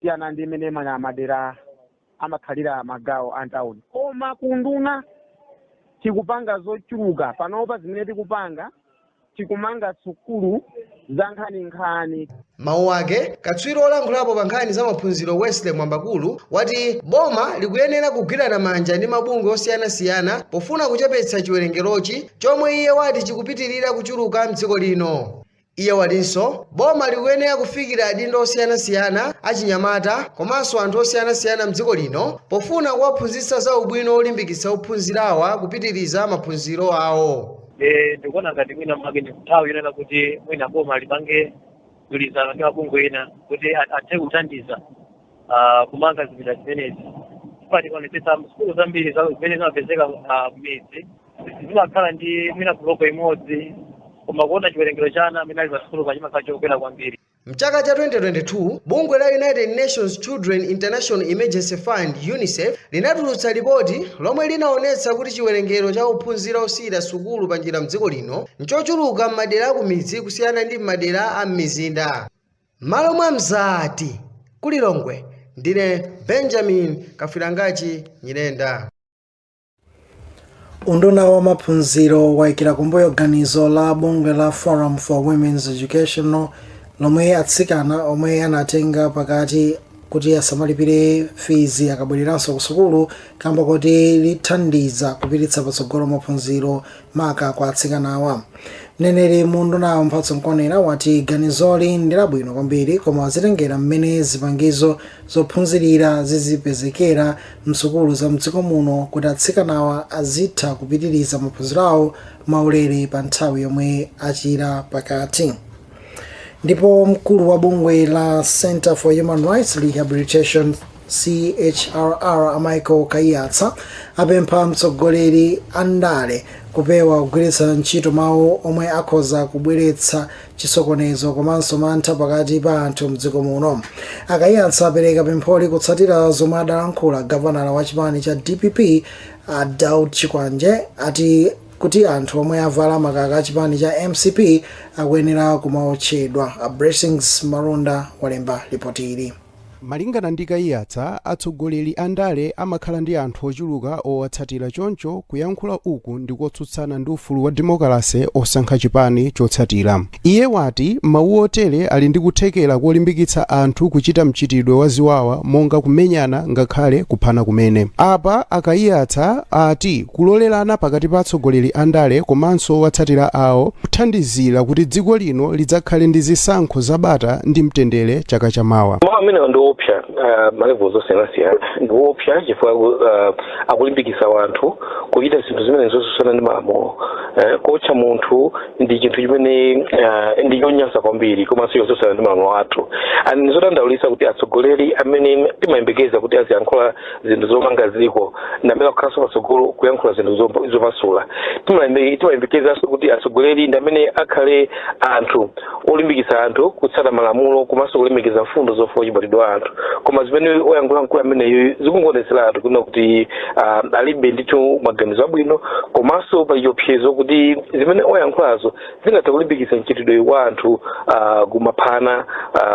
Siyana ndi imene mana madera amakhalira magawo a ntawuni, koma kunduna tikupanga zochuluka. Panopa zimene tikupanga, tikumanga sukulu za nkhaninkhani. Mawu ake, katswiri olankhulapo pa nkhani za maphunziro Wesley Mwambakulu wati boma likuyenera kugwirana manja ndi mabungwe osiyanasiyana pofuna kuchepetsa chiwerengerochi, chomwe iye wati chikupitirira kuchuluka mdziko lino. Iye watinso boma likuyenera kufikira adindo osiyanasiyana, achinyamata komanso anthu osiyanasiyana mdziko lino pofuna kuwaphunzitsa za ubwino olimbikitsa ophunzirawa kupitiriza maphunziro awo. Ndikuona ngati mwina mwake ndi nthawi yonena kuti mwina boma lipange mgwirizano ndi mabungwe ena kuti athe kuthandiza kumanga zipinda zimenezi, chifukwa tikaonetsetsa sukulu zambiri zimene zimapezeka m'midzi zimakhala ndi mwina block imodzi, koma kuona chiwerengero cha ana amene ali pa sukulu pachimakhala chokwera kwambiri. Mchaka cha 2022, bungwe la United Nations Children International Emergency Fund, UNICEF, linatulutsa ripoti lomwe linaonetsa kuti chiwerengero cha ophunzira osiyira sukulu panjira mdziko lino nchochuluka m'madera akumidzi kusiyana ndi m'madera a m'mizinda. M'malo mwa Mzati ku Lilongwe, ndine Benjamin Kafirangachi Nyirenda. Unduna wa maphunziro wayikira kumbuyo ganizo la bungwe la Forum for Women's Education lomwe atsikana omwe anatenga pakati kuti asamalipire fees akabwereranso ku sukulu, kamba kuti lithandiza kupititsa patsogolo maphunziro, maka kwa atsikanawa. Mneneri mu undunawo, Mphatso Mponera, wati ganizoli ndi labwino kwambiri, koma azitengera mmene zipangizo zophunzirira zizipezekera msukulu za mdziko muno kuti atsikanawa azitha kupitiriza maphunziro awo maulere pa nthawi yomwe achira pakati. Ndipo mkulu wa bungwe la Center for Human Rights Rehabilitation, CHRR, Michael Kaiyatsa, apempha mtsogoleri andale kupewa kugwiritsa ntchito mawu omwe akhoza kubweretsa chisokonezo komanso mantha pakati pa anthu mdziko muno. A Kaiyatsa apereka pempholi kutsatira zomwe adalankhula gavanala wa chipani cha DPP, a Daud Chikwanje, ati kuti anthu omwe avala makaka a chipani cha MCP akuyenera kumaotchedwa. A Blessings Marunda walemba ripoti ili. Malingana ndi Kaiyatsa, atsogoleri a ndale amakhala ndi anthu ochuluka owatsatira, choncho kuyankhula uku ndikotsutsana ndi ufulu wa demokrasi osankha chipani chotsatira. Iye wati mawu otere ali ndi kuthekera kolimbikitsa anthu kuchita mchitidwe wa ziwawa monga kumenyana ngakhale kuphana kumene. Apa a Kaiyatsa ati kulolerana pakati pa atsogoleri a ndale komanso owatsatira awo kuthandizira kuti dziko lino lidzakhale ndi zisankho zabata ndi mtendere chaka chamawa. Mawu amenewa ndi opsa ma levels osiyanasiyana. Ndi opsa chifukwa akulimbikitsa wanthu kuchita zinthu zimene zotsutsana ndi malamulo. Kuotcha munthu ndi chinthu chimene ndi chonyansa kwambiri komanso chotsutsana ndi malamulo athu. And ndizodandaulitsa kuti atsogoleri amene timayembekeza kuti aziyankhula zinthu zomanga dziko ndi amene akukhalanso patsogolo kuyankhula zinthu zopasula. Timayembekezanso kuti atsogoleri ndi amene akhale anthu olimbikitsa anthu kutsata malamulo komanso kulemekeza mfundo zofuna chibadwidwe wa anthu, koma zimene oyankhula mkulu ameneyo zikungoonetsera anthu kunena kuti alibe ndithu maganizo abwino, komanso pali chiopsezo kuti zimene oyankhulazo zingathe kulimbikitsa mchitidwe wa anthu kumaphana,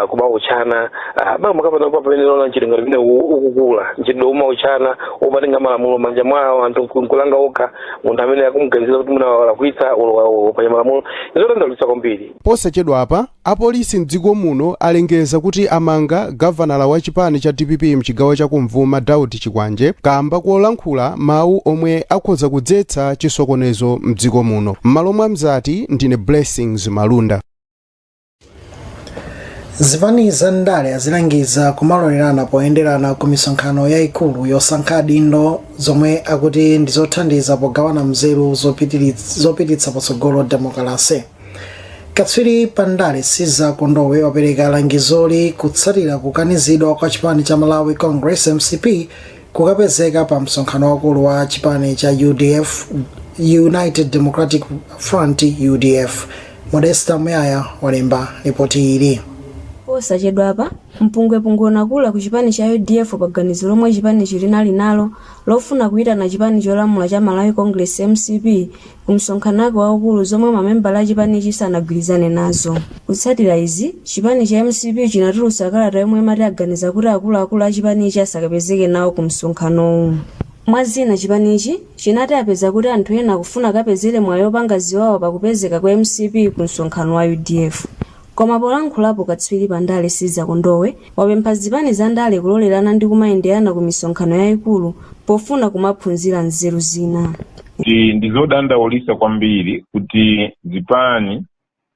kumaotchana, makamaka pano pamene ona mchitidwe ngati umene ukukula, mchitidwe umaotchana, umatenga malamulo manja mwawo, anthu nkulanga okha munthu amene akumuganizira kuti mwina walakwitsa waphwanya malamulo. Zodandaulitsa kwambiri. Posachedwa apa, apolisi mdziko muno alengeza kuti amanga gavanala wa chipani cha DPP mchigawo chakumvuma, Daud Chikwanje, kamba kolankhula mawu omwe akhoza kudzetsa chisokonezo mdziko muno. M'malo mwa Mzati, ndine Blessings Malunda. Zipani za ndale azilangiza kumalolerana poyenderana ku misonkhano yayikulu yosankha adindo, zomwe akuti ndi zothandiza pogawana mzeru zopititsa patsogolo demokalase. Katswiri pa ndale Caesar Kondowe wapereka langizoli kutsatira kukanizidwa kwa chipani cha Malawi Congress, MCP, kukapezeka pa msonkhano wakulu wa chipani cha UDF, United Democratic Front, UDF. Modesta Muyaya walemba ripoti ili. Posachedwapa, mpungwepungwe unakula ku chipani cha UDF pa ganizo lomwe chipanichi linali nalo lofuna kuyitana chipani cholamula cha Malawi Congress, MCP, ku msonkhano wake waukulu, zomwe mamembala a chipanichi sanagwirizane nazo. Kutsatira izi, chipani cha MCP chinatulutsa kalata yomwe imati aganiza kuti akuluakulu a chipanichi asakapezeke nawo ku msonkhanowu. Mwa zina, chipanichi chinati apeza kuti anthu ena akufuna kapezere mwayi opanga ziwawa pakupezeka kwa MCP ku msonkhano wa UDF. Koma polankhulapo, katswiri pa ndale Siza Kondowe wapempha zipani za ndale kulolerana ndi kumayenderana ku misonkhano yayikulu pofuna kumaphunzira nzeru zina. Kuti ndizodandaulisa kwambiri kuti zipani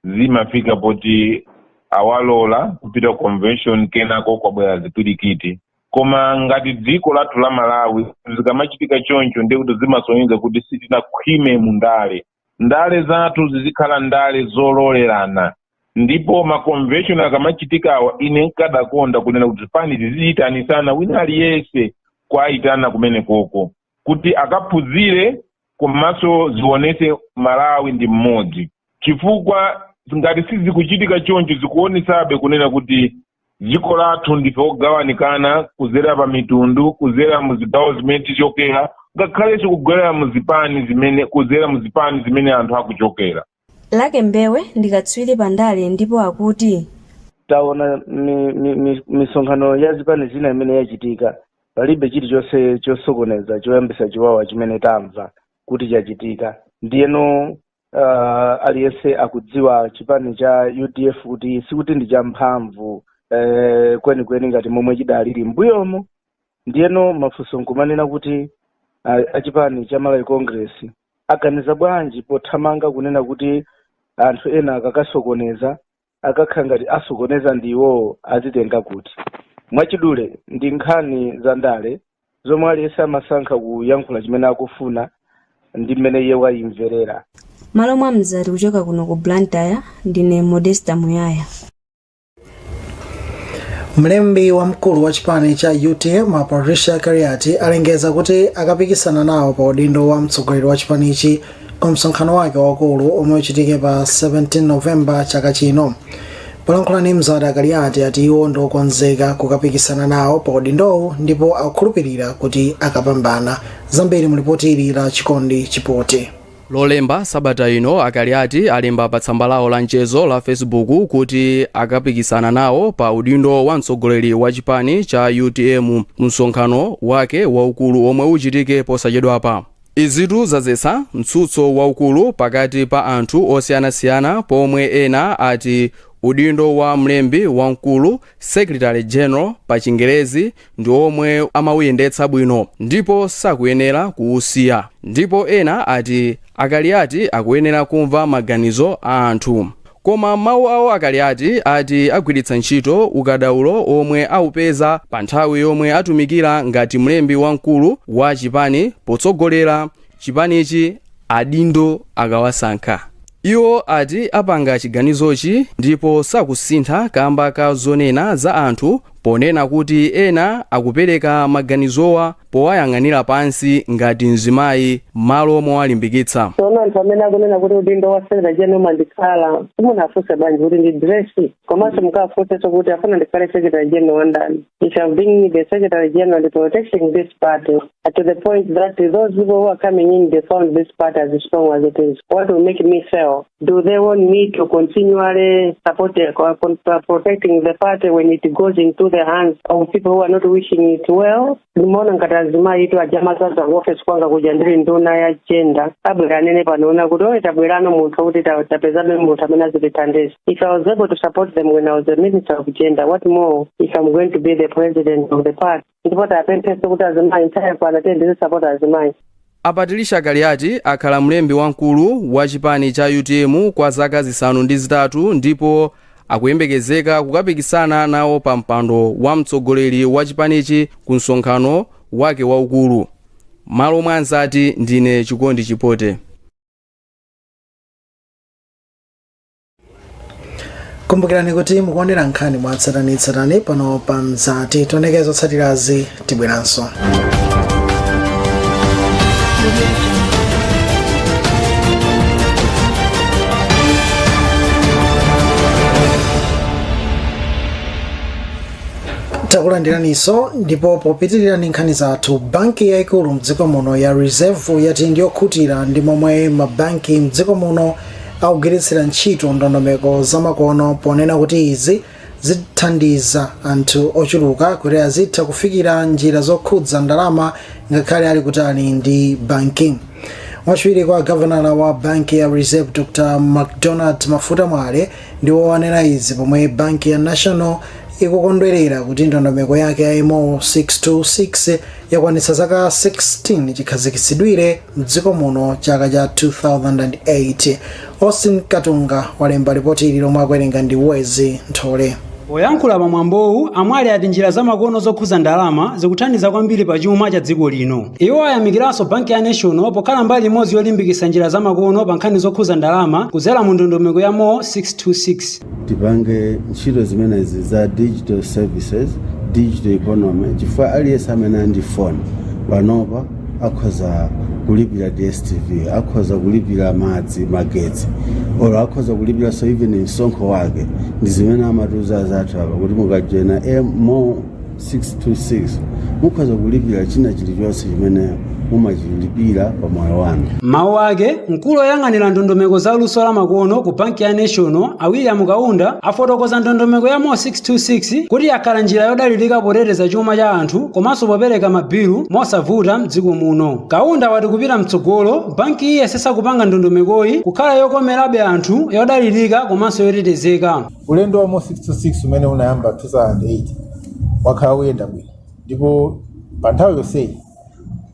zimafika poti awalola kupita convention, kenako kwabwera zipwirikiti. Koma ngati dziko lathu la Malawi, zikamachitika choncho ndiye kuti zimasonyeza kuti sitinakhwime mu ndale. Ndale zathu zizikhala ndale zololerana, ndipo ma convention akamachitikawa, ine nkadakonda kunena kuti zipani ziziyitanisana, wina aliyense kwayitana kumene koko kuti akaphunzire, komanso zionese Malawi ndi mmodzi, chifukwa ngati sizikuchitika choncho, zikuonesabe kunena kuti dziko lathu ndife ogawanikana kuzera pa mitundu, kuzera mu zigawo zimene tichokera, ngakhalenso kugwera mu zipani zimene, kuzera mu zipani zimene anthu akuchokera. Lake Mbewe ndi katswiri pa ndale ndipo akuti taona misonkhano ya zipani zina imene yachitika, palibe chilichonse chosokoneza, choyambisa chiwawa chimene tamva kuti chachitika. Ndiyeno aliyense akudziwa chipani cha UDF kuti sikuti ndi champhamvu kwenikweni ngati momwe chidalili mbuyomo. Ndiyeno mafunso nkumanena kuti achipani cha Malawi Congress aganiza bwanji pothamanga kunena kuti anthu ena akakasokoneza, akakhala ngati asokoneza ndiwo azitenga kuti? Mwachidule, ndi nkhani za ndale zomwe aliyense amasankha kuyankhula chimene akufuna ndi mmene iye wayimverera. Malo mwa Mzati, kuchoka kuno ku Blantyre, ndine Modesta Muyaya. Mlembi wamkulu wa chipani cha UTM, Patricia Kaliati, alengeza kuti akapikisana nawo pa udindo wa mtsogoleri wa chipanichi ku msonkhano wake waukulu omwe uchitike pa 17 Novemba chaka chino. Polankhula ndi Mzati, Kaliati ati iwo ndi okonzeka kukapikisana nawo pa udindowu ndipo akukhulupirira kuti akapambana. Zambiri mu lipoti ili la Chikondi Chipote. Lolemba sabata ino, Akaliati alemba pa tsamba lawo la mchezo la Facebook kuti akapikisana nawo pa udindo wa mtsogoleri wa chipani cha UTM msonkhano wake waukulu omwe uchitike posachedwapa. Izitu zazetsa mtsutso waukulu pakati pa anthu osiyanasiyana, pomwe ena ati udindo wa mlembi wamkulu, secretary general pa Chingerezi, ndi omwe amawuyendetsa bwino ndipo sakuyenera kuwusiya, ndipo ena ati Akaliati akuyenera kumva maganizo a anthu. Koma mawu awo, Akaliati ati agwiritsa ntchito ukadaulo omwe awupeza pa nthawi yomwe atumikira ngati mlembi wamkulu wa chipani potsogolera chipanichi adindo akawasankha. Iwo ati apanga chiganizochi ndipo sakusintha kamba ka zonena za anthu, ponena kuti ena akupereka maganizowa powayang'anira pansi ngati mzimayi malo mowalimbikitsa. Tsono anthu amene akunena kuti udindo wa secretary general umandikhala, simunafunse bwanji kuti ndi dress? Komanso mukafunsenso kuti afuna ndikhale secretary general wa ndani? If I'm being the secretary general and protecting this party to the point that those people who are coming in, they found this party as strong as it is, what will make me fail? Do they want me to continually support protecting the party when it goes into the hands of people who are not wishing it well? Ndimaona ngati azimayi itu ajamazaza ku office kwanga kuja, ndili nduna ya gender, abwera anene panoona kuti oye, tabwerano munthu kuti tapezabe munthu amene azitithandiza. If I was able to support them when I was the minister of gender, what more if I'm going to be the president of the party? Ndipo tapempheso kuti azimayi nthawi yakwana, tiye ndizisupport azimayi. A Patricia Kaliati akhala mlembi wamkulu wa chipani cha UTM kwa zaka 8 ndipo akuyembekezeka kukapikisana nawo pa mpando wa mtsogoleri wa chipanichi ku msonkhano wake waukulu. Malo mwa Mzati, ndine Chikondi Chipote. Kumbukirani kuti mukuonera nkhani mwatsatanetsatane pano pa Mzati. Tioneke zotsatirazi, tibweranso. Takulandiraninso. Ndipo popitirira ndi nkhani zathu, banki yayikulu mdziko muno ya Reserve yati ndiyokhutira ndi momwe mabanki mdziko muno akugwiritsira ntchito ndondomeko zamakono, ponena kuti izi zithandiza anthu ochuluka kuti azitha kufikira njira zokhudza ndalama ngakhale ali kutali ndi banki. Wachiwiri kwa gavanala wa banki ya Reserve, Dr McDonald Mafuta Mwale, ndiwo wanena izi pomwe banki ya National ikukondwerera kuti ndondomeko yake ya MO 626 yakwanitsa zaka 16 chikhazikitsidwire mdziko muno chaka cha 2008. Austin Katunga walemba ripoti ili lomwe akuwerenga ndi Wezi Nthole. Poyankhula pamwambowu, amwale ati njira zamakono zokhuza ndalama zikuthandiza kwambiri pa chuma cha dziko lino. Iwo ayamikiranso banki ya National pokhala mbali imodzi yolimbikitsa njira zamakono pa nkhani zokhuza ndalama kudzera mu ndondomeko ya MO 626. Tipange ntchito zimenezi za digital services, digital economy, chifukwa aliyense amene ali ndi phone panopa akhoza kulipira DStv, akhoza kulipira madzi, magetsi, olo akhoza kulipira so even msonkho wake. Ndi zimene amatiuza zathu apa kuti mukajoina MO 626 mukhoza kulipira china chilichonse chimene mumachilipira pa moyo wanu. Mawu ake, mkulu oyang'anira ndondomeko za luso la makono ku banki ya National, a William Kaunda, afotokoza ndondomeko ya MO 626 kuti yakhala njira yodalirika poteteza chuma cha anthu komanso popereka mabilu mosavuta mdziko muno. Kaunda wati kupita mtsogolo, banki iyesesa kupanga ndondomekoyi kukhala yokomerabe anthu, yodalirika komanso yotetezeka. Ulendo wa MO 626 umene unayamba 2008 wakhala kuyenda bwino, ndipo pa nthawi yonseyi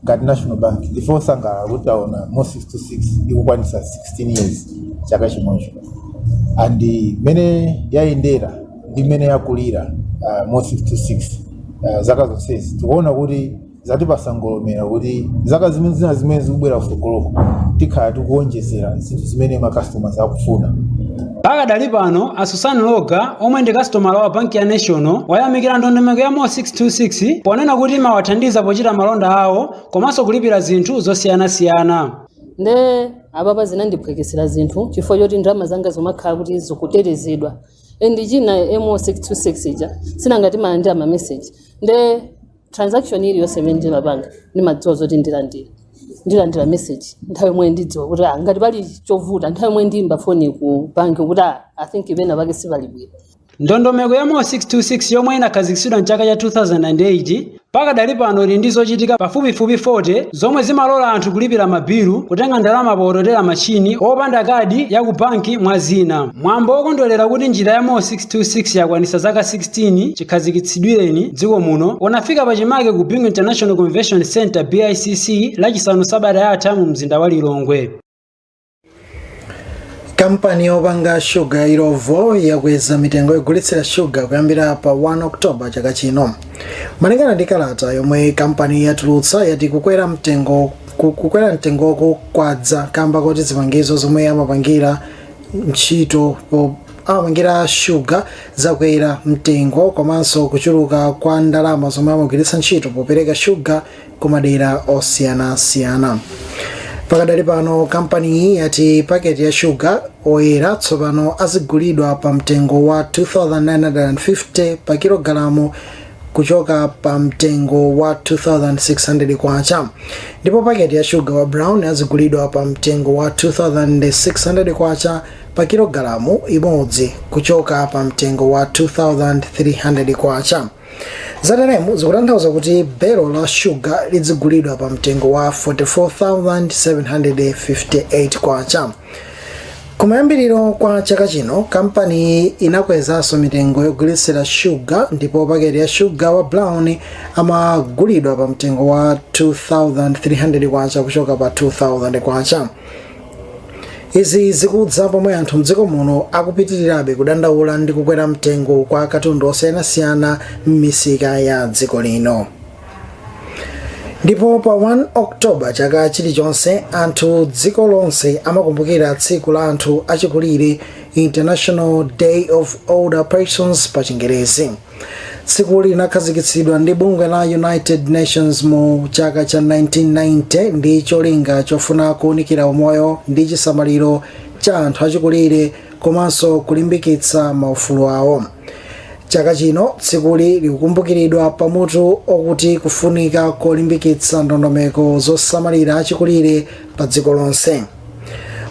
ngati National Bank ndife osangalala kuti taona MO 626 ikukwanisa 16 years chaka chimocho, and mmene yayendera ndi mmene yakulira MO 626 zaka zonsezi, tikuona kuti zatipasa ngolomera kuti zaka zimene zina zimene zikubwera kutsogoloko tikhala tikuwonjezera zinthu zimene ma customers akufuna. Pakadali pano, a Susan Loga, omwe ndi kastomala wa banki ya National, wayamikira ndondomeko ya MO 626 ponena kuti imawathandiza pochita malonda awo komanso kulipira zinthu zosiyanasiyana. Nde apapa zinandiphwekesera zinthu chifukwa choti ndalama zanga zimakhala kuti zikutetezedwa. And china, MO 626 ija sinangati malandira ma message, nde transaction iliyonse imene ndimapanga ndimadziwa zoti ndilandira message nthawi imwe. Ndidziwa kuti ngati pali chovuta, nthawi imwe ndimba foni ku banki kuti I think pena pake sipali bwino. Ndondomeko ya MO 626 yomwe inakhazikitsidwa mchaka cha 2008 pakadali pano ili ndi zochitika pafupifupi 40 zomwe zimalola anthu kulipira mabilu, kutenga ndalama pototera machini opanda kadi ya ku banki, mwa zina. Mwambo wokondwerera kuti njira ya MO 626 yakwanitsa zaka 16 chikhazikitsidwireni dziko muno unafika pachimake ku Bingu International Convention Center, BICC, Lachisanu sabata yatha mu mzinda wa Lilongwe. Kampani yopanga shuga ya Illovo yakweza mitengo yogulitsira shuga kuyambira pa 1 Oktoba chaka chino. Malingana ndi kalata yomwe kampani yatulutsa, yati kukwera mtengoku kwadza kamba koti zipangizo zomwe amapangira ntchito amapangira shuga zakwera mtengo, komanso kuchuluka kwa ndalama zomwe amagwiritsa ntchito popereka shuga kumadera osiyanasiyana. Pakadali pano, kampani iyi yati paketi ya shuga oyera tsopano azigulidwa pa mtengo wa 2950 pa kilogalamu kuchoka pa mtengo wa 2600 kwacha, ndipo paketi ya shuga wa brown azigulidwa pa mtengo wa 2600 kwacha pa kilogalamu imodzi kuchoka pa mtengo wa 2300 kwacha. Zateremu zikutanthauza kuti belo la shuga lidzigulidwa pa mtengo wa 44,758 kwacha. Kumayambiriro kwa chaka chino, kampani inakwezanso mitengo yogulitsira shuga, ndipo paketi ya shuga wa brown amagulidwa pa mtengo wa 2300 kwacha kuchoka pa 2000 kwacha. Izi zikudza pomwe anthu mdziko muno akupitirirabe kudandaula ndi kukwera mtengo kwa katundu osiyanasiyana m'misika ya dziko lino. Ndipo pa 1 Oktoba chaka chilichonse, anthu dziko lonse amakumbukira tsiku la anthu achikulire, International Day of Older Persons pa Chingerezi. Tsikuli linakhazikitsidwa ndi bungwe la United Nations mu chaka cha 1990 ndi cholinga chofuna kuwunikira umoyo ndi chisamaliro cha anthu achikulire komanso kulimbikitsa maufulu awo. Chaka chino tsikuli likukumbukiridwa pamutu okuti kufunika kolimbikitsa ndondomeko zosamalira achikulire pa dziko lonse.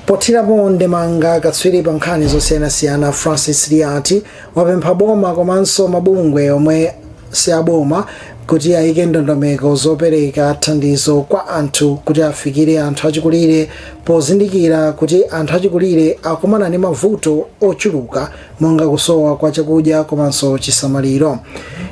Pothirapo ndemanga, katswiri pa nkhani zosiyanasiyana Francis Liati wapempha boma komanso mabungwe omwe si aboma kuti ayike ndondomeko zopereka thandizo kwa anthu kuti afikire anthu achikulire, pozindikira kuti anthu achikulire akumana ndi mavuto ochuluka monga kusowa kwa chakudya komanso chisamaliro.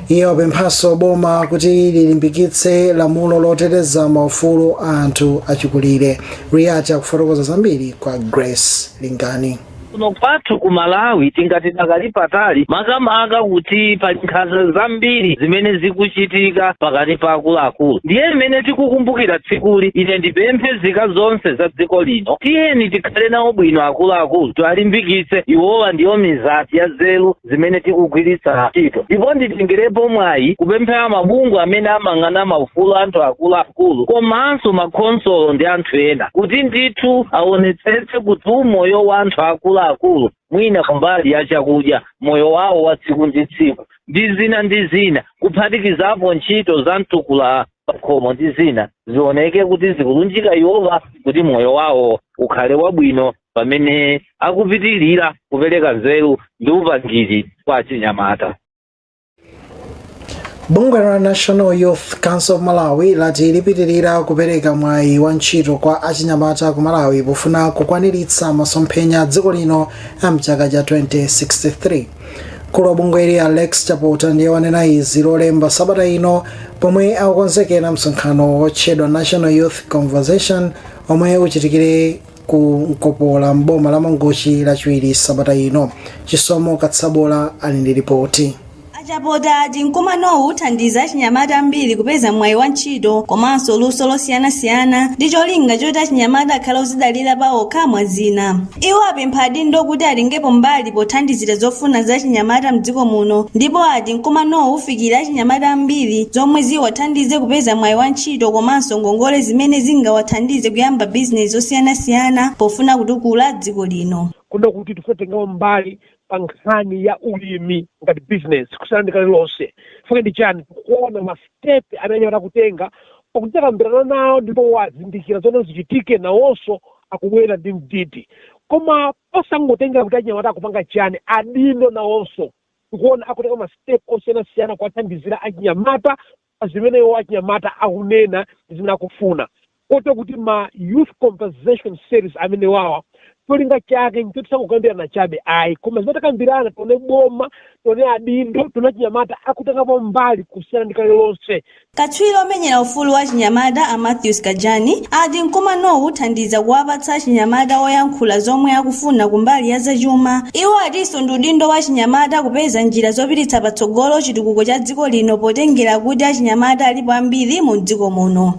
Iye wapemphanso boma kuti lilimbikitse lamulo loteteza maufulu a anthu achikulire. Liati akufotokoza zambiri kwa Grace Lingani. Kuno kwathu ku Malawi tingati dakali patali, makamaka kuti pali nkhanza zambiri zimene zikuchitika pakati pa akuluakulu. Ndiye mmene tikukumbukira tsikuli, ine ndipemphe nzika zonse za dziko lino, tiyeni tikhale nawo bwino akuluakulu, tiwalimbikitse iwowa, ndiyo mizati ya nzeru zimene tikugwiritsa ntchito. Ndipo nditengerepo mwayi kupemphera mabungwe amene amayang'ana maufulu anthu akuluakulu komanso makhonsolo ndi anthu ena kuti ndithu aonetsetse kuti umoyo wa anthu akuluakulu, mwina kumbali ya chakudya, moyo wawo wa tsiku ndi tsiku ndi zina ndi zina, kuphatikizapo ntchito za mtukula pakhomo ndi zina, zioneke kuti zikulunjika iwowa kuti moyo wawo ukhale wabwino pamene akupitirira kupereka nzeru ndi upangiri kwa achinyamata. Bungwe la National Youth Council of Malawi lati lipitirira kupereka mwayi wa ntchito kwa achinyamata ku Malawi pofuna kukwaniritsa masomphenya a dziko lino a mchaka cha 2063. Mkulu wa bungweli Alex Chapota ndiye wanena izi Lolemba sabata ino pomwe akukonzekera msonkhano wotchedwa National Youth Conversation omwe uchitikire ku Nkopola m'boma la Mangochi Lachiwiri sabata ino. Chisomo Katsabola ali ndi ripoti. A Chapota ati mkumanowu uthandiza achinyamata ambiri kupeza mwayi wa ntchito komanso luso losiyanasiyana ndi cholinga choti achinyamata akhale ozidalira paokha mwa zina. Iwo apempha adindo kuti atengepo mbali pothandizira zofuna za achinyamata mdziko muno ndipo ati mkumanowu ufikira achinyamata ambiri zomwe ziwathandize kupeza mwayi wa ntchito komanso ngongole zimene zingawathandize kuyamba bizinesi zosiyanasiyana pofuna kutukula dziko lino. Kunena kuti tifuna titengepo mbali pa nkhani ya ulimi ngati business kusiyana ndi kale lonse. Chifukwa ndi chani? Tikuona ma step amene anyamata akutenga pakuti takambirana nawo ndipo wazindikira zoti zichitike, nawonso akubwera ndi mdidi. Koma osangotengera kuti achinyamata akupanga chani, adindo nawonso tikuona akutenga ma step osiyanasiyana kuwathandizira achinyamata pa zimene iwo achinyamata akunena ndi zimene akufuna, kotero kuti ma youth conversation series amenewawa cholinga chake nchoti tisangokambirana chabe ayi, koma zimene takambirana tione boma, tione adindo, tione achinyamata akutengapo mbali kusiyana ndi kale lonse. Katswiri omenyera ufulu wa achinyamata a Matthews Kajani ati mkumanowu uthandiza kuwapatsa achinyamata oyankhula zomwe akufuna kumbali ya zachuma. Iwo atinso ndi udindo wa achinyamata kupeza njira zopititsa patsogolo chitukuko cha dziko lino potengera kuti achinyamata alipo ambiri mu dziko muno.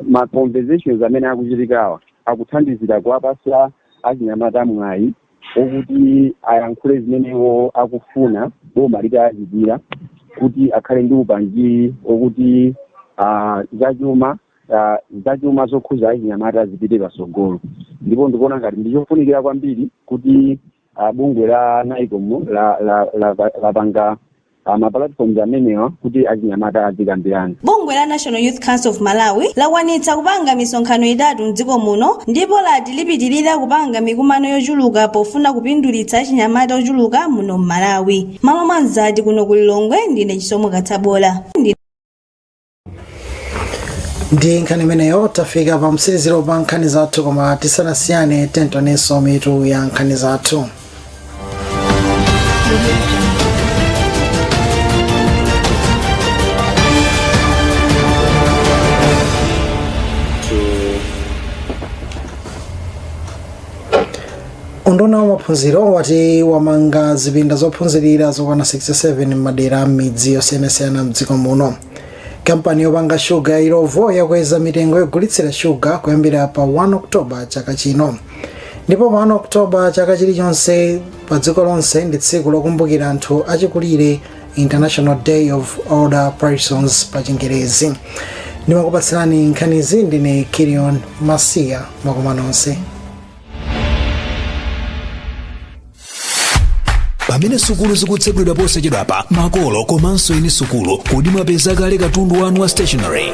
Ma conversations amene akuchitikawa akuthandizira kuwapasa achinyamata mwayi wokuti ayankhule zimene iwo akufuna boma litawachitira, kuti akhale ndi upangiri wokuti zachuma zokhuza achinyamata zipite patsogolo. Ndipo ndikuona ngati ndichofunikira kwambiri kuti bungwe la NYCOM lapanga ma platforms amenewa kuti achinyamata azikambirana. Bungwe la National Youth Council of Malawi lakwanitsa kupanga misonkhano itatu mdziko muno ndipo lati lipitirira kupanga mikumano yochuluka pofuna kupindulitsa achinyamata ochuluka muno m'Malawi. Malo mwa Mzati kuno ku Lilongwe, ndine Chisomo Katsabola. Ndi nkhani imeneyo tafika pa mtsiriziro pa nkhani zathu, koma tisanasiyane tionenso mitu ya nkhani zathu. Unduna wa maphunziro wati wamanga zipinda zophunzirira zokwana 67 m'madera a m'midzi yosiyanasiyana mdziko muno. Kampani yopanga shuga ya Illovo yakweza mitengo yogulitsira shuga kuyambira pa 1 Oktoba chaka chino. Ndipo pa 1 Oktoba chaka chilichonse pa dziko lonse ndi tsiku lokumbukira anthu achikulire, International Day of Older Persons pa Chingerezi. Ndimakupatsirani nkhanizi ndine Kilion Masiya. Mwakoma nonse. Pamene sukulu zikutsekulidwa posachedwapa, makolo komanso eni sukulu, kodi mwapeza kale katundu wanu wa stationery?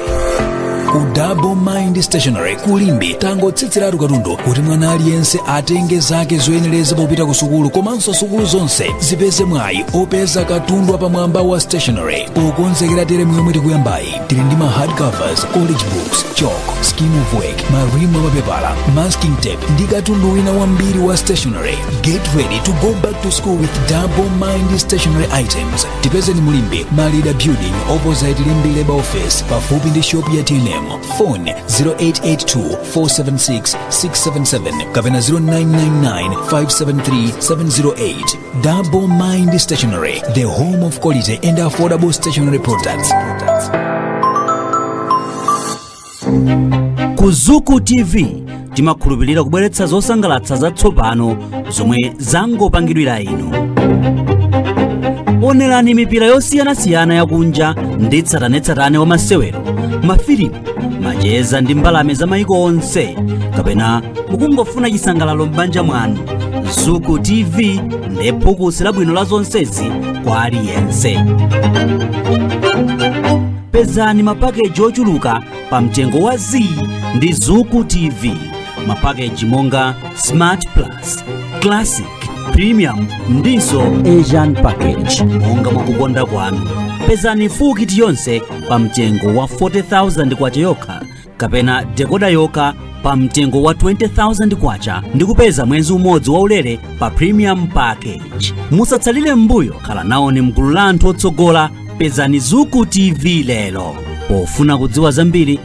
Ku Double Mind Stationery ku Limbe tangotsitseratu katundu kuti mwana aliyense atenge zake zoyenereza popita ku sukulu, komanso sukulu zonse zipeze mwayi opeza katundu apamwamba wa stationery pokonzekera teremu yomwe tikuyambayi. Tili ndi ma hardcovers, college books, chalk, scheme of work, marimu amapepala, masking tape ndi katundu wina wambiri wa stationery. Get ready to go back to school with Double Mind Stationery items. Tipezeni mu Limbe, Malida Building, opposite Limbe Labor Office, pafupi ndi shop ya TNM. Phone 0882 476 677 kapena 0999 573 708. Double Mind Stationery, the home of quality and affordable stationery products. Ku Zuku TV timakhulupirira kubweretsa zosangalatsa zatsopano zomwe zangopangidwira inu. Onerani mipira yosiyanasiyana yakunja ndi tsatanetsatane wa masewero, mafilimu, macheza ndi mbalame za mayiko onse, kapena mukungofuna chisangalalo m'banja mwanu, Zuku TV ndiye phukusi labwino la zonsezi kwa aliyense. Pezani mapakeji ochuluka pa mtengo wa zii ndi Zuku TV. Mapakeji monga Smart Plus, Classic, Premium ndinso Asian Package, monga mwakukonda kwanu. Pezani full kit yonse pa mtengo wa 40,000 kwacha yokha, kapena dekoda yokha pa mtengo wa 20,000 kwacha ndi kupeza mwezi umodzi waulere pa Premium Package. Musatsalire m'mbuyo, khala nawoni mgulu la anthu otsogola. Pezani Zuku TV lero. Pofuna kudziwa zambiri,